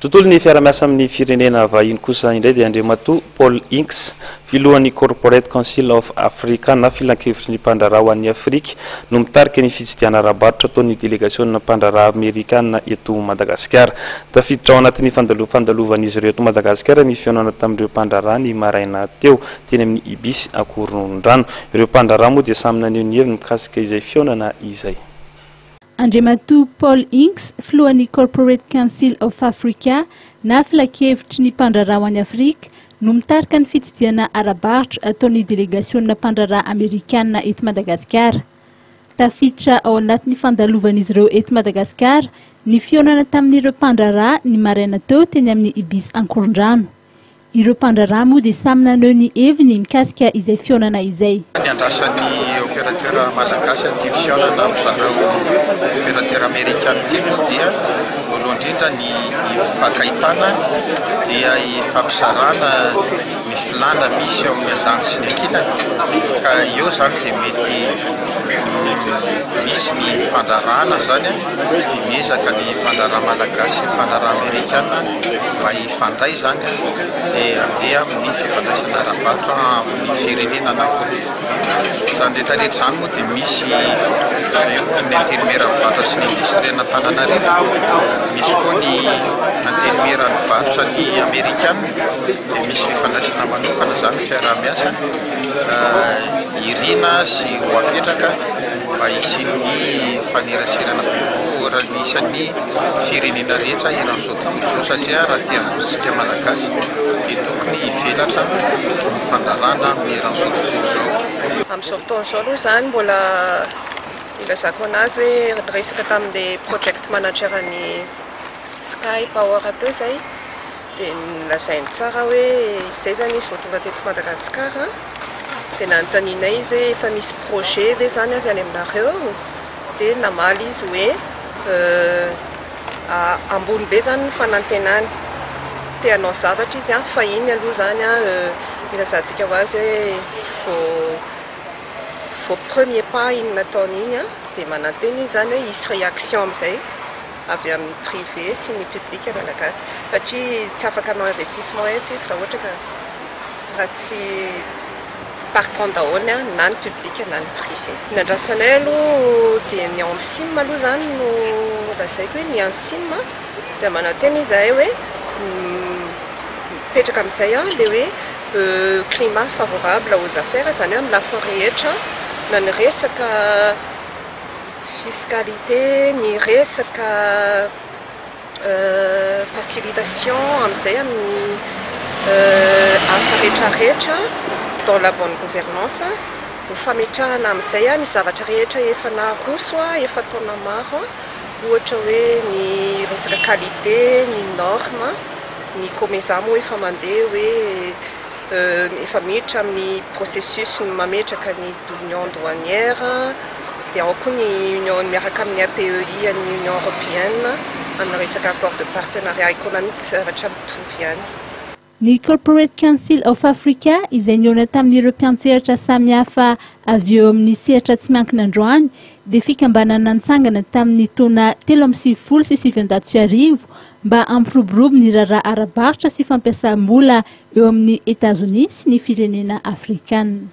Tontolon'ny fiarahamiasa amin'ny firenena vahiny kosa indray dia Andriamatoa Paul Inks, filohan'ny Corporate Council of Africa na Filankevitry ny mpandraharaha ho an'i Afrika no mitarika ny fitsidihana ara-barotra ataon'ny delegasionina mpandraharaha amerikana eto Madagasikara. Tafiditra ao anatin'ny fandalovan'izy ireo eto Madagasikara ny fihaonana tamin'ireo mpandraharaha ny maraina teo teny amin'ny Ibis Ankorondrano. Ireo mpandraharaha moa dia samy naneho ny heviny mikasika izay fihaonana izay. Andriamatoa Paul Inks, filohan'ny Corporate Council of Africa na Filankevitry ny mpandraharaha ho an'i Afrika no mitarika ny fitsidihana ara-barotra ataon'ny delegasionina mpandraharaha amerikana eto Madagasikara. Tafiditra ao anatin'ny fandalovan'izy ireo eto Madagasikara ny fihaonana tamin'ireo mpandraharaha ny maraina teo teny amin'ny Ibis Ankorondrano. Ireo mpandraharaha moa dia samy naneho ny heviny mikasika izay fihaonana izay. Ny andrasan'ny opérateur malagasy an'ity fihaonana amin-dry zareo opérateur amerikana ity moa dia voalohany indrindra ny hifankahitana dia hifampizarana ny filàna misy eo amin'ny andaniny sy ny ankilany ka eo izany dia mety misy ny fandraharahana izany dia miezaka ny mpandraharaha malagasy sy ny mpandraharaha amerikana mba hifandray izany dia handeha amin'ny fifandraisana ara-barotra amin'ny firenena anankiroa. Izany rehetra rehetra izany moa dia misy izay eo amin'ny Antenimieran'ny varotra sy ny indostria an'Antananarivo, misy koa ny Antenimieran'ny varotra ny amerikana, dia misy fifandraisana manokana izany fiaraha-miasa irina sy ho apetraka mba hisian'ny faneraserana kokoa raha isan'ny firenena rehetra eran'izao tontolo izao satria raha te handroso isika Malagasy dia tokony hivelatra ny fandrarana amin'ny eran'izao tontolo izao. Amin'izao fotoana izao aloha izany mbola ilazako an'azy hoe niresaka tamin'ilay project manager an'ny Sky Power teo izay dia nolazainy tsara hoe izay izany izy vao tonga teto Madagasikara dia nanontanianay izy hoe efa misy projet ve izany avy any aminareo dia namaly izy hoe ambony be izany ny fanantenany, te hanao zavatra izy fa iny aloha izany ilazantsika ho azy hoe vao vao premier pas iny nataony iny dia manantena izy izany hoe hisy réaction amin'izay avy amin'ny privé sy ny public malagasy satria tsy afaka hanao investissement eto izy raha ohatra ka raha tsy partant daholo na ny public na ny privé. Ny andrasanay aloha dia ny ao amin'ny sim aloha izany no lazaiko hoe ny an'ny sim dia manantena izahay hoe mipetraka amin'izay ilay hoe climat favorable aux affaires izany hoe amin'ny lafiny rehetra na ny resaka fiscalité, ny resaka facilitation amin'izay amin'ny asa rehetrarehetra dans la bonne gouvernance ho fametrahana amin'izay ny zavatra rehetra efa naroso efa taona maro ohatra hoe ny resaka qualité, ny norme, ny COMESA moa efa mandeha hoe efa miditra amin'ny processus ny mametraka ny union douanière dia ao koa ny union miaraka amin'ny APEI an'ny Union européenne amin'ny resaka accord de partenariat économique zavatra mitovy ihany. Ny Corporate Council of Africa izay nihaona tamin'ireo mpiantsehatra samihafa avy eo amin'ny sehatra tsy miankina androany dia fikambanana nitsangana tamin'ny taona 1993 mba hampiroborobo ny raharaha ara-barotra sy fampiasam-bola eo amin'ny Etazonia sy ny firenena afrikana.